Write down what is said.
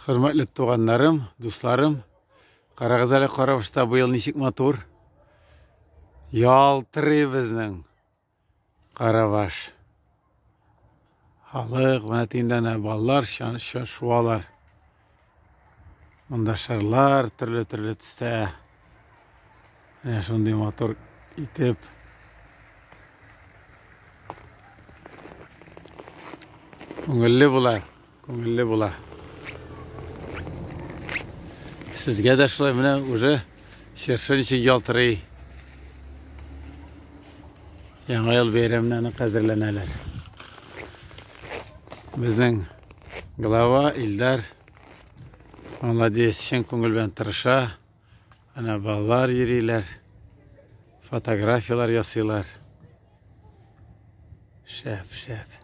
Хөрмәтле туганнарым, дусларым, карагыз әле Карабашта быел ничек матур. Ялтырый безнең Карабаш. Халык, менә тиндә әнә балалар шуалар. Монда шарлар төрле-төрле төстә. Менә шундый матур итеп. Күңелле була, күңелле була. Сезгә дә шулай менә уже чыршы ничек ялтырый. Яңа ел бәйрәменә нык әзерләнәләр. Безнең глава Илдар молодец, чын күңел белән тырыша. Әнә балалар йөриләр. Фотографияләр ясыйлар. Шәп, шәп.